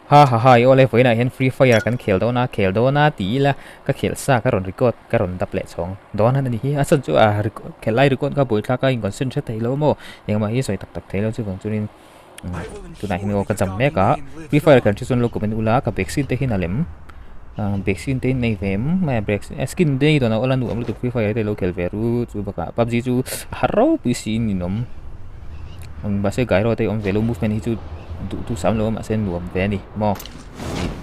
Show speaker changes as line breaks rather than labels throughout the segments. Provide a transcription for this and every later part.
Ha ha ha i awle vawiinah hian free fire kan khel dawn a khel dawn a ti ila ka khelh sa ka rawn record ka rawn dap leh chhawng dawn a ni hi a chhan chu a record khelh lai record kha buaithlak a in concent hre thei lo maw engmah hi sawi tak tak thei lo chuvang chuanin tunah hian aw ka jam mek a free fire kan hre chuan lo comment ula ka vaccine te hian a lem vaccine te hi nei ve em mai a skin te hi dawn a awla nuam lutuk free fire te lo khel ve ru chu bakah pubg chu a har ropui siin ninawm mahse gyro te awm ve lo movement hi chu duh tu sam lo a mahse nuam ve a ni maw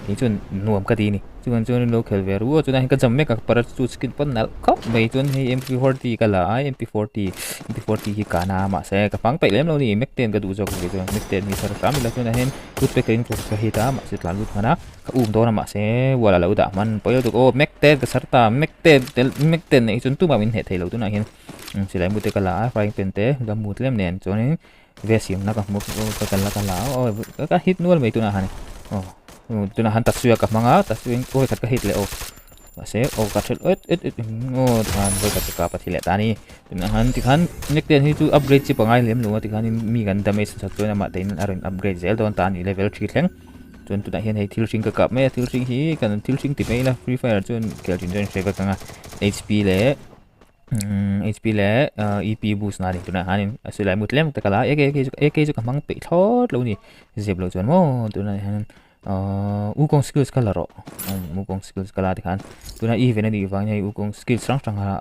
kei chuan nuam ka ti a ni chuan chuan lo khel ve ru a tunah hian ka jam mek a parachute skin pawn nalh khawp mai chuan hei m p forty ka la a m p forty m p forty hi ka na a mahse ka hmang peih lem lo a ni mac ten ka duh zawk ve chuan mac ten hi sar hram ila tunah hian woodpecker in ka hit a mahse tlan lut hman a ka um dawn a mahse wall a lo dah hman pawi lutuk aw mac ten ka sar ta mac ten tel mac ten neih hi chuan tumah min hneh thei lo tunah hian silai mu te ka la a frying pan te ka mu tlem nen chuanin ve siamna ka hmu ka kal a ka la a aw ka hit nual mai tunah han aw tunah han tatsuia ka hmang a tatsuiin aw khat ka hit leh aw mahse aw ka ṭhelh et et et aw tikhan vawi khat ka pa thi leh ta a ni tunah han tikhan nek ten hi chu upgrade chi pangai lem lo a tikhan mi kan damage that chuan amah te in a rawn upgrade zel dawn ta a ni level 3 thleng chuan tunah hian hei thil hring ka kap mai a thil hring hi kan thil hring ti mai ila free fire chuan khel thin chuan hre vek ang a hp leh HP leh EP boost na ni tunah hianin a silai mu tlem tak a la a AK chu AK chu ka hmang peih thlawt lo a ni zep loh chuan maw tunah hian wukong skills ka la rawh wukong skills ka la tikhan tunah event a nih vang hian wukong skills hrang hrang a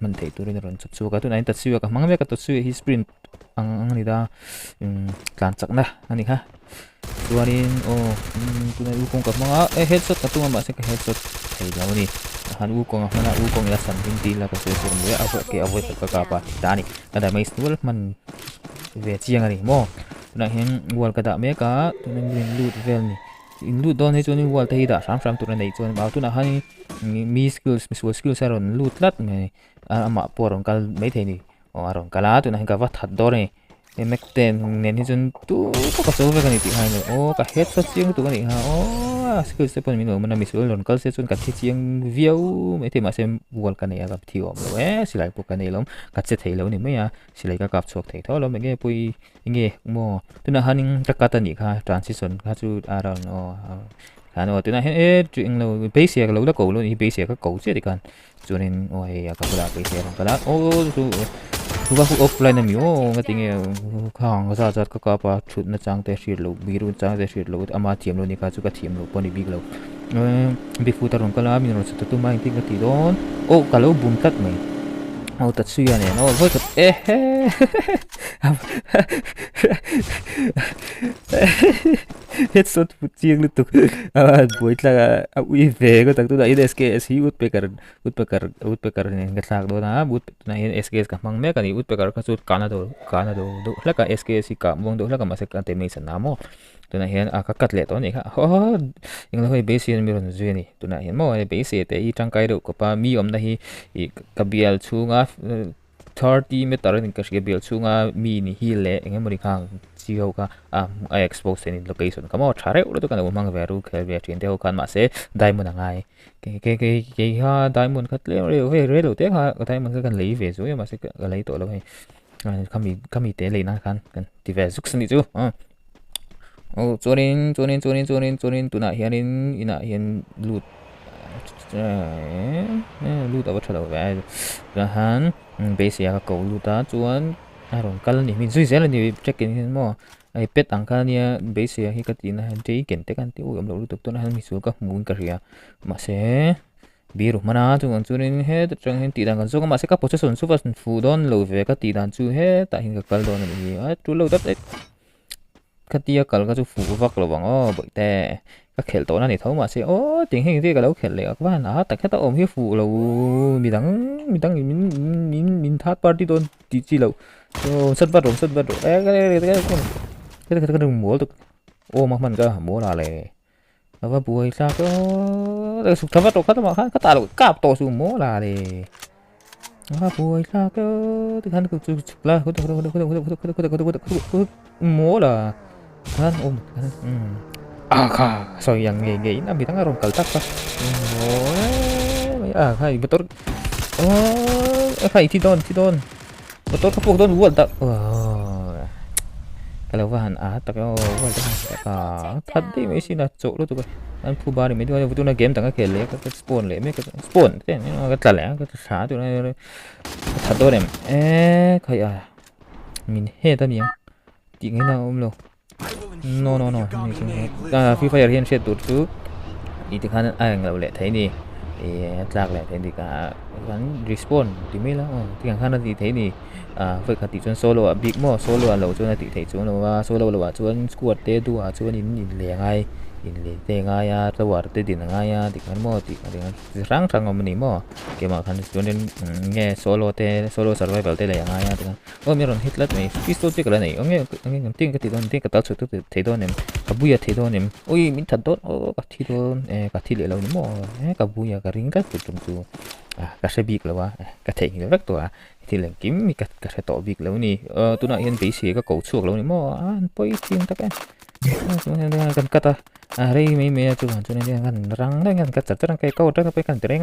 hman theih turin a rawn chhawp chhuak a tunah hian tatsuya ka hmang mek a tatsuya hi sprint ang ang a ni ta tlan chakna a ni kha chuanin aw tunah wukong ka hmang a e headshot ka tum a mahse ka headshot thei lo a ni han wukong a hman a wukong ila sam hlim tih ila ka sawi tur mai a ke a vawi khat ka kap a ta a ni ka damage nual hman ve chiang a ni maw tunah hian wall ka dah mek a tunah hian in lut vel a ni in lut dawn hi chuan wall te hi dah hram hram tur a neih chuan tunah hian mi skills misual skills a rawn lut tlat mai a amah pawh a rawn kal maithei a ni aw a rawn kal a tunah hian ka va that dawn a ni. He Mac ten nen hi chuan tu pawh ka cho vek a ni tih kha aw ka headshot chiang lutuk a nih kha aw skills te pawh min lo man a misual rawn kal se chuan ka thi chiang viau maithei mahse wall ka nei a ka thi awm lo e silai pawh ka nei lo ka che thei lo a ni mai a silai ka kap chhuak thei tho lo enge pawi enge maw tunah hianin ka cut a nih kha transition kha chu a rawn aw khan aw tunah hian e chu englo beisei ka lo la ko lo a nih hi beisei ka ko chiah tikhan Chuanin aw hei a ka bulah beisei a rawn kal a aw chu chu va offline a mi aw nga tinge khang zat zat ka kap a thutna chang te hriat loh biru chang te hriat loh ama thiam loh a ni kha chu ka thiam loh pawh a ni bik lo bigfoot a rawn kal a min rawn chhut ta tum a engtin ka tih dawn aw ka lo bum tlat mai aw tatsuya nen aw vawi khat e he headshot put chiang lutuk a buai thlak a a ui ve ngawt ang tunah hian SKS hi woodpecker woodpecker woodpecker nen ka thlak dawn a wood tunah hian SKS ka hmang mek a ni woodpecker kha chu kana do kana do deuh hlek a SKS hi kah muang deuh hlek a mahse ka damage a na maw tunah hian a ka cut leh tawh a nih kha haw haw englo hei beisei an mi rawn zui a ni tunah hian maw hei beisei te hi tangkai deuh khawp a mi awmna hi ih ka bial chhunga 30 meter a ni ka hria bial chhunga mi ni hi leh eng emawni khang chi ho kha a a expose theih a ni location kha maw tha reuh lutuk a lo hmang ve ru khel ve thin te ho khan mahse diamond a ngai kei kei kei kei kha diamond kha tlem reuh ve rei lo te kha diamond kha kan lei ve chu mahse ka lei tawh lo hei khami khami te lei nan khan kan ti ve zuk a nih chu aw chuanin chuanin chuanin chuanin chuanin tunah hianin inah hian lut lut a va tha lo ve tunah hian beisei a ka ko lut a chuan a rawn kal a ni min zui zel a ni check in hian maw hei pet ang kha ania beisei a hi ka tihna hian tei ken te khan tih awm loh lutuk tunah hian misual ka hmu in ka hria mahse biru hman a chuvang chuanin heta tang hian tih dan kan zawk a mahse ka possession chu va fuh dawn lo ve ka tih dan chu hetah hian ka kal dawn a nih hi a tul lo dat Khatia kal kha chu fuh vak lo ang aw bawihte ka khelh tawhna ni tho mahse aw tiang heng te ka lo khelh leh a van a tak heta awm hi fuh lo midang midang in min min min third party dawn tih chi loh aw sat vat rawh sat vat rawh e mawl tuk aw ma hman ka mawl a le a va buai thlak aw suk tha vat rawh kha lamah khan ka tah loh kap tawh chu mawl a le. A buai thlak a tikhan chu chu chhuk la mawl a khan awm a kha sawi ang ngei ngei in a midang a rawn kal tak a mawl a kha i motor a kha i thi dawn thi dawn motor kha puk dawn wall dah. Ka lo va han a tak e aw wall te khan ka that daih mai sin a chawh lutuk a an phu bar mai dawn a tuna game dang a khel leh a ka spawn leh mek a spawn te ka tla leh a ka tla thla tuna ka that dawn em e khai a min het a niang tih ngaihna a awm lo no no no free fire hian hriat tur chu i ti khan a englo leh thei ni ih a tlak leh thei ni ka kan respawn ti mai la aw tiang khan a tih theih ni. Ah vawi khat tih chuan solo ah bik maw solo ah loh chuan a tih theih chuang lo a solo loh ah chuan squad te duh ah chuan in inleh a ngai inleh te a ngai a tower te din a ngai a tikhan maw tih chi hrang hrang a awm a ni maw keimah khan chuanin nge solo te solo survival te leh a ngai a tikhan aw mi rawn hit tlat mai pistol chu ka la nei eng nge eng nge engtin ka tih dawn engtin ka tal chhuak thei dawn em ka buia thei dawn em ui min that dawn aw ka thi dawn e ka thi leh lo ni maw e ka buia ka ring tlat tur chu ah ka hre bik lo a ka theihnghilh vek tawh a. Thil engkim hi ka ka hre tawh bik lo a ni aw tunah hian beisei ka ko chhuak lo a ni maw a an pawi thin tak e kan cut a a rei mai mai a chuvang chuan hei kan rang reng hian kan cut chat a kei ko atang pawh hian kan ti reng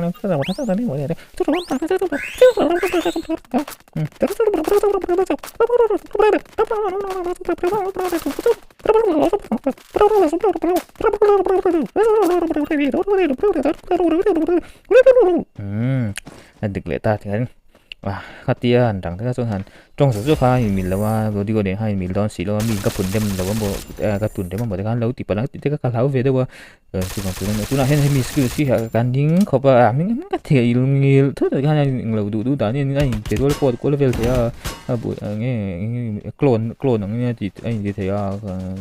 a dik leh ta tihian ah khatia han dang te chuan han tawng zuk zuk kha a inmil lo a audio nen khan a inmil dawn si lo a mi ka phun rem lo a maw ka tun rem a maw te khan lo ti palh ang tih te kha ka hlau ve deuh a chuvang chuan tunah hian hemi skill hi kan ding khawp a a hming ka thei ngil thut ah hian a englo duh duh dan hian a inpe rual pawh kual vel thei a a buai eng nge clone clone ang nia tih a inti thei a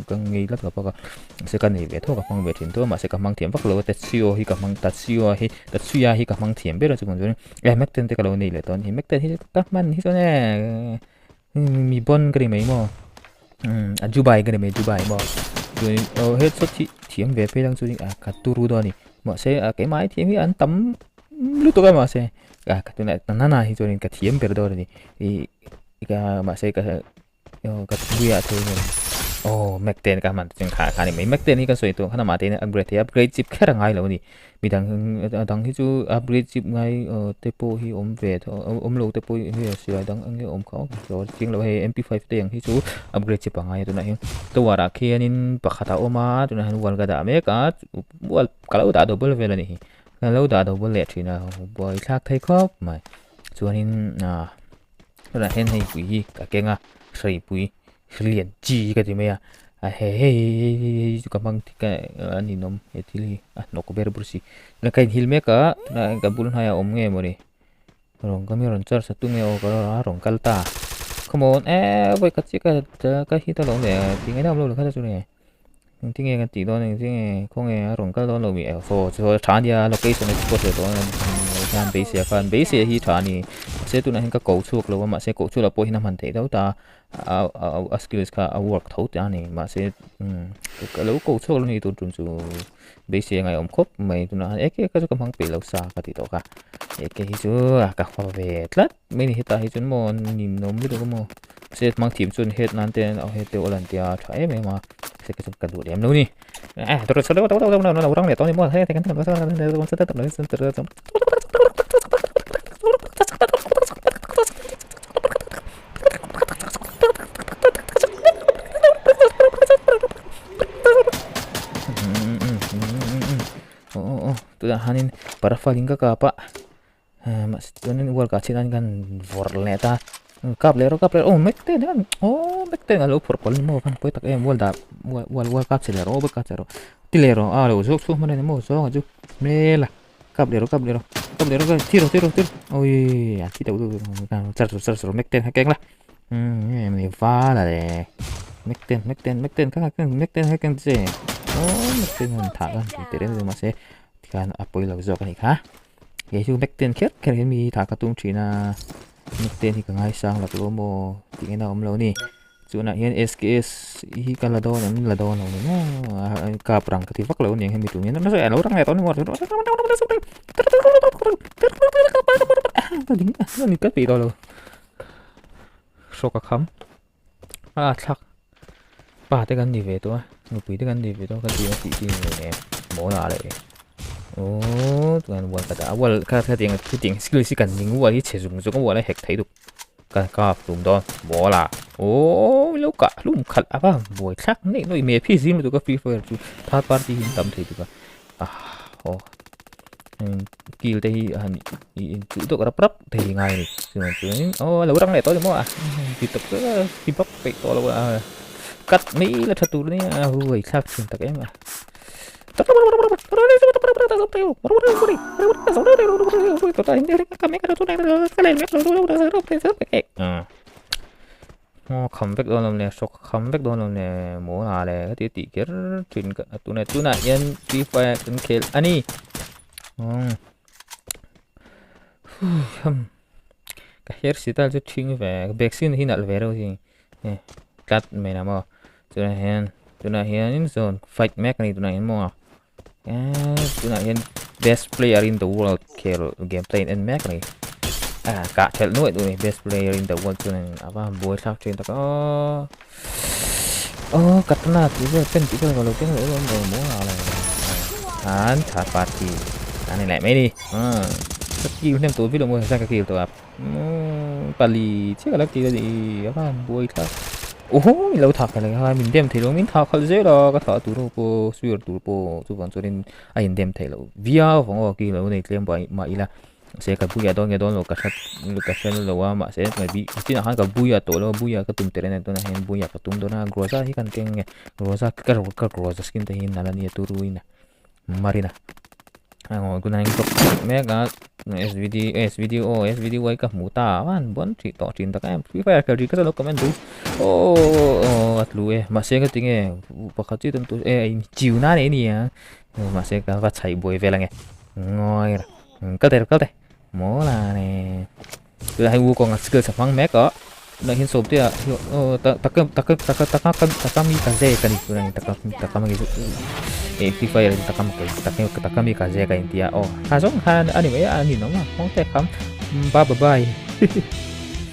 ka ngei tlat ka pak a mahse ka nei ve tho ka hmang ve thin tho a mahse ka hmang thiam vak lo a Tetsuo hi ka hmang Tatsuo hi Tatsuya hi ka hmang thiam ber a chuvang chuan Eh Mekten te ka lo nei leh tawh a ni. Mekten hi ka hman hi chuan e mi bon ka ni mai maw. A Dubai ka ni mai Dubai maw. Chuan oh headshot hi thiam ve phei lang chuan a ka turu dawn a ni. Mahse a keimah hi thiam hi an tam lutuk a mahse a ka tunah nana hi chuan ka thiam ber dawn a ni. Ih ka mahse ka Aw ka buiah thei nge aw Mac ten ka hman chuan kha kha ni mai Mac ten hi kan sawi tawh khan amah te hian upgrade thei a upgrade chip kher a ngai lo a ni midang a dang hi chu upgrade chip ngai aw te pawh hi awm ve tho awm lo te pawh hi silai dang ang hi a awm kha aw chiang lo hei mp five te ang hi chu upgrade chip a ngai a tunah hian tower ah khianin pakhat a awm a tunah hian wall ka dah mek a wall ka lo dah double vel a nih hi ka lo dah double leh thin a buaithlak thei khawp mai chuanin ah. Tunah hian hei pui hi ka keng a hreipui hriat chi ka ti mai a a he hei hei chu ka hmang thik a a ninawm he thil hi a hnawk ber bawk si tunah ka inhil mek a tunah hian ka bul hnaiah a awm nge mawni rawn ka mi rawn charge a tunge aw ka a rawn kal ta khawmawn eee vawi khat chiah ka ka hit alawm le tinge awm lo kha chu nge. Engtin nge kan tih dawn engtin nge khawnge a rawn kal dawn lo mi eh saw saw tha ania location a spot leh tawh a khan beisei a khan beisei hi tha a ni mahse tunah hian ka ko chhuak lo a mahse koh chhuak lah pawh hian a hman theih deuh ta a a skills kha a work tho ta a ni mahse umm ka lo ko chhuak lo a ni tun tum chu beisei a ngaihawm khawp mai tunah hian eke ka chu ka hmang peih lo sa ka ti tawh kha eke hi chu a ka haw ve tlat mai a ni hetah hi chuan maw ninawm lutuk a maw. Set hmang thiam chuan head nan te a head te awl an tia tha em em a se ka chu ka duh lem lo ni tunah hianin parafalin ka kap a mahse chuanin wall kah chin ah hian kan vawrh leh ta kap leh rawh kap leh rawh aw mek te hian aw mek te a lo phawrh pawlh a ni maw khan pawi tak em wall dah wall wall wall kap chhe leh rawh aw kap chhe rawh ti leh rawh a lo zawk chhuak hman a ni maw zawng a chu hmel a kap leh rawh kap leh rawh kap leh rawh thi rawh thi rawh thi rawh awii a thi deuh deuh char char char mek te kha keng la umm nge val a le mek ten mek ten mek ten kha mek ten kha keng che aw mek ten han thah khan ti reng reng mahse tikhan a pawi lo zawk a nih kha. Kei chu Mac ten kher kher hian mi hi thah ka tum thin a, Mac ten hi ka ngaisang lak lo maw tih ngaihna a awm lo a ni. Chunah hian SKS hi ka la dawn em la dawn lo ni maw kap rang ka ti vak lo aniang hemi tum hian a lo rang leh tawh a ni maw ka ding a ni ka peih tawh lo hrawk a kham a thlak pa te kan ni ve tawh a nupui te kan ni ve tawh a ka tih a tih chi ni leh mawl ah leh aww chuan wall ka dah a wall kha khatiang khitiang skill hi kan ning wall hi chhe zung zung a wall a hack thei dup ka kap tum dawn mawl ah. Aw lo kah hlum khalh a va buai thlak neih nuaih mai a phi zing lutuk a Free Fire chu third party hi an tam thei tuk a ah aw kill te hi han in chuh deuh rap rap thei ngai a ni chuvang chuanin aw a lo rang leh tawh a ni maw a ti tawp chu ti bawk peih tawh lo a cut mai la tha tur ania a huai thlak thin tak em a. Aw kham vek dawn lo le hrawk kham vek dawn lo le maw a le ka ti tih kher thin ka tuna tunah hian free fire kan khel a ni ka hair style chu thing ve vaccine hi nalh ve reuh hi tlat mai la maw tunah hian tunah hianin zawn fight mek a ni tunah hian maw tunah hian best player in the world khel game play en mek a ni ah kah thelh nuaih duh a ni best player in the world chuan a va han buai thlak thin tak aw aw katana tih vel pen tih vel ka lo keng loh alawm lo maw a an tha party a ni leh mai ni ka kill hnem tawh viau lo maw ka kill tawh a. Pali chiah ka lo ti a ni a van buai thlak oho min lo thah khalh a min dem theilo min thah khalh zel a ka thah tur ho pawh sir tur pawh chuvang chuanin a in dem theih loh viau vang aw ki lo nei tlem buai mah ila mahse ka buia dawn nge dawn lo ka hre ka hre lo a mahse chinah khan ka buia tawh lo a buia ka tum tel a ni tunah hian buia ka tum dawn a groza hi kan keng nge groza ka groza skin te hi nalh a nia turuin a. Marina engmaw tunah hian drop mek a svd svd aw svd y ka hmu ta a an bawn tih tawh thin tak em free fire khel ri ka lo comment duh aw aw a tlu e mahse ka ti nge pakhat chu tam tur e in chiu na nei ni a mahse ka va chhaih buai vel ange ngawi ra kal teh kal teh maw la ne tunah hian wukong a skill chhang mek a tunah hian sawmte ah takamikaze ka ni tunah hian eh free fire in takamikaze ka inti a aw kha zawng khan a ni mai a a ninawm a hawng te kham bye bye.